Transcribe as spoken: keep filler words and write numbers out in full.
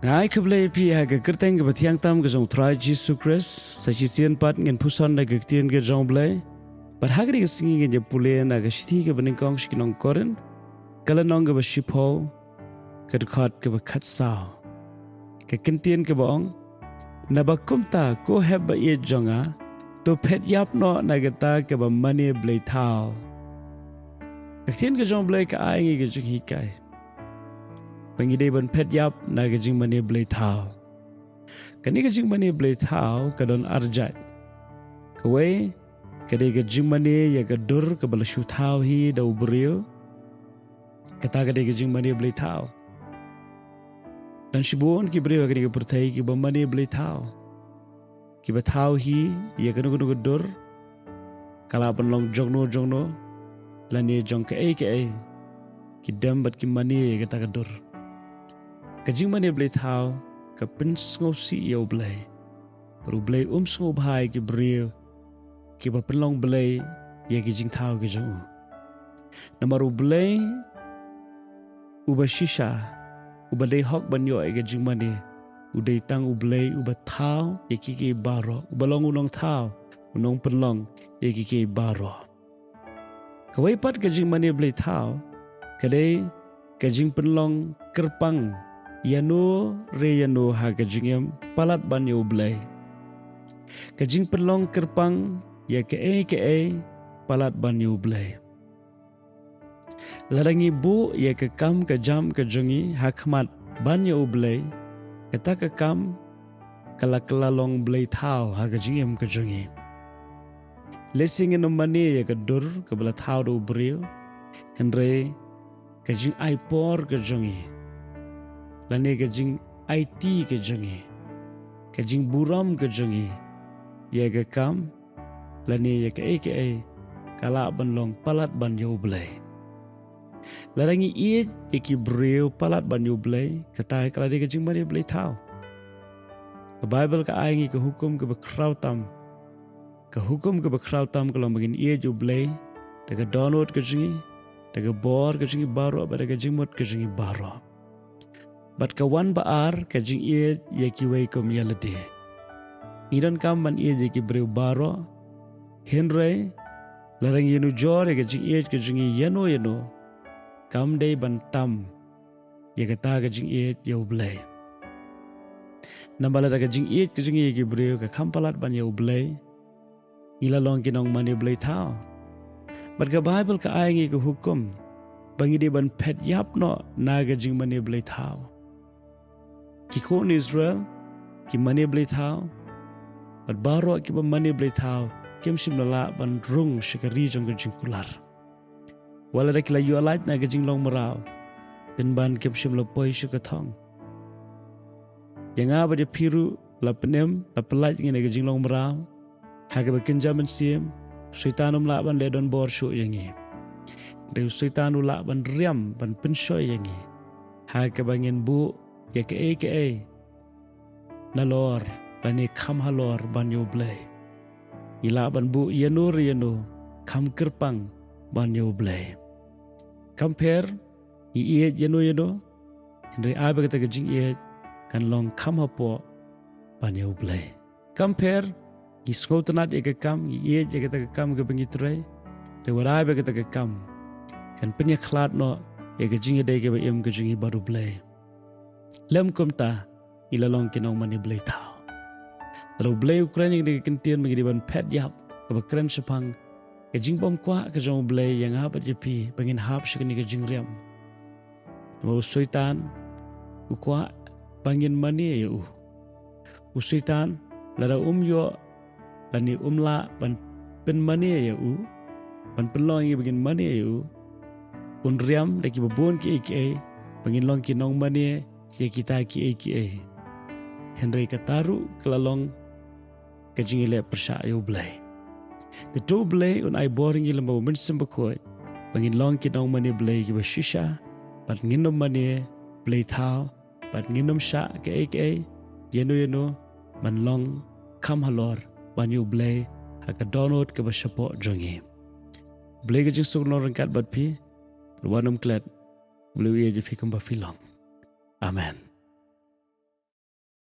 Nga ai khublei ïa phi ha ka kyrteng kaba thiang tam ka jong u Trai Jisu Khrist. Sa shisien pat ngin puson da ka ktien ka jong u Blei. Bad ha kane ka sngi ngin ïa pule na ka shithi kaba nyngkong sha ki nong Korinth, ka lynnong kaba shiphew, ka dkhot kaba khatsaw. Ka ktien kaba ong, naba kumta ko hep ba ïeit jong nga, to phet ïap noh na kata kaba mane blei thaw. Ka ktien ka jong u Blei ka ai ngi ka jinghikai ba ngi dei ban phet ïap na ka jingmane blei thaw. Kane ka jingmane blei thaw ka don ar jait. Kawei, ka dei ka jingmane ïa ka dur kaba la shu thaw hi da u briew. Kata ka dei ka jingmane blei thaw. Don shibun ki briew ha kane ka pyrthei kiba mane blei thaw. Kiba thaw hi ïa kano kano ka dur, ka lah ban long jongno jongno, lane jong kaei kaei, ki dem bad ki mane ïa kata ka dur. Ka jingmane blei thaw ka pynsngewsih ïa u Blei. Bad u Blei um sngewbha ïa ki briew kiba pynlong blei ïa ki jingthaw ki jong u. Namar u Blei uba shisha, uba dei hok ban ïoh ïa ka jingmane, u dei tang u Blei uba thaw ïa kiei kiei baroh, uba long u nongthaw, u nongpynlong ïa kiei kiei baroh. Kawei pat ka jingmane blei thaw ka dei ka jingpynlong kyrpang ïano re ïano ha ka jingim palat ban ïa u Blei. Ka jingpynlong kyrpang ïa kaei kaei palat ban ïa u Blei. Lada ngi buh ïa ka kam ka jam ka jong ngi ha khmat ban ïa u Blei, kata ka kam ka la kylla long blei thaw ha ka jingim ka jong ngi. Lehse ngin ym mane ïa ka dur kaba la thaw da u briew, hynrei ka jingai por ka jong ngi, lane ka jingaiti ka jong ngi, ka jingburom ka jong ngi ïa ka kam, lane ïa kaei kaei, ka lah ban long palat ban ïa u Blei. Lada ngi ïeit ïa ki briew palat ban ïa u Blei, kata ka la dei ka jingmane blei thaw. Ka Baibl ka ai ngi ka hukum kaba khraw tam. Ka hukum kaba khraw tam ka long ba ngin ïeit ïa u Blei da ka dohnud ka jong ngi, da ka bor ka jong ngi baroh, bad da ka jingmut ka jong ngi baroh. Bad ka wan ba ar, ka jingïeit ïa kiwei kum ïa lade. Ngi donkam ban ïeit ïa ki briew baroh, hynrei lada ngi nujor ïa ka jingïeit ka jong ngi ïano ïano, kam dei ban tam ïa kata ka jingïeit ïa u Blei. Namar lada ka jingïeit ka jong ngi ïa ki briew ka kham palat ban ïa u Blei, ngi la long ki nongmane blei thaw. Bad ka Baibl ka ai ngi ka hukum ba ngi dei ban phet ïap noh na ka jingmane blei thaw. Ki khun Israel ki mane blei thaw, bad baroh kiba mane blei thaw kim shym la lah ban rung sha ka ri jong ka jingkular. Wat lada ki la ïoh lait na ka jinglong mraw, pynban kim shym la poi sha ka thong. Ïa nga bad ïa phi ruh la pynim, la pyllait ngi na ka jinglong mraw ha kaba kynja mynsiem, u Soitan um lah ban leh donbor shuh ïa ngi. Hynrei u Soitan u lah ban riam, ban pynshoi ïa ngi ha kaba ngin buh ïa kaei kaei nalor lane kham halor ban ïa u Blei. Ngi lah ban buh ïano re ïano kham kyrpang ban ïa u Blei. Kam pher ngi ïeit ïano ïano, hynrei ai ba kata ka jingïeit kan long kham hapoh ban ïa u Blei. Kam pher ngi sngewtynnad ïa ka kam, ngi ïeit ïa kata ka kam kaba ngi trei, hynrei wat ai ba kata ka kam kan pynïakhlad noh ïa ka jingïadei kaba im ka jong ngi bad u Blei. Lym kumta, ngi la long ki nongmane blei thaw. Lada u Blei u kren ïa kane ka ktien ba ngi dei ban phet ïap, kaba kren shaphang ka jingbymkwah ka jong u Blei ïa nga bad ïa phi ba ngin hap sha kane ka jingriam. Namar u Soitan u kwah ba ngin mane ïa u. U Soitan lada um ïoh lane um lah ban pynmane ïa u, ban pynlong ïa ngi ba ngin mane ïa u, un riam da kiba bun kiei kiei ba ngin long ki nongmane ïa kita kiei kiei. Hynrei kata ruh ka la long ka jingïaleh pyrshah ïa u Blei. Te to u Blei un ai bor ïa ngi lem bad u Mynsiem Bakhuid ba ngin long ki nongmane blei kiba shisha, bad ngin ym mane blei thaw, bad ngin ym shah kaei kaei, ïano ïano, ban long kham halor ban ïa u Blei ha ka dohnud kaba shapoh jong ngi. Blei ka jingsuk long ryngkat bad phi, bad wat nym klet, Blei u ïeit ïa phi kumba phi long. Amen.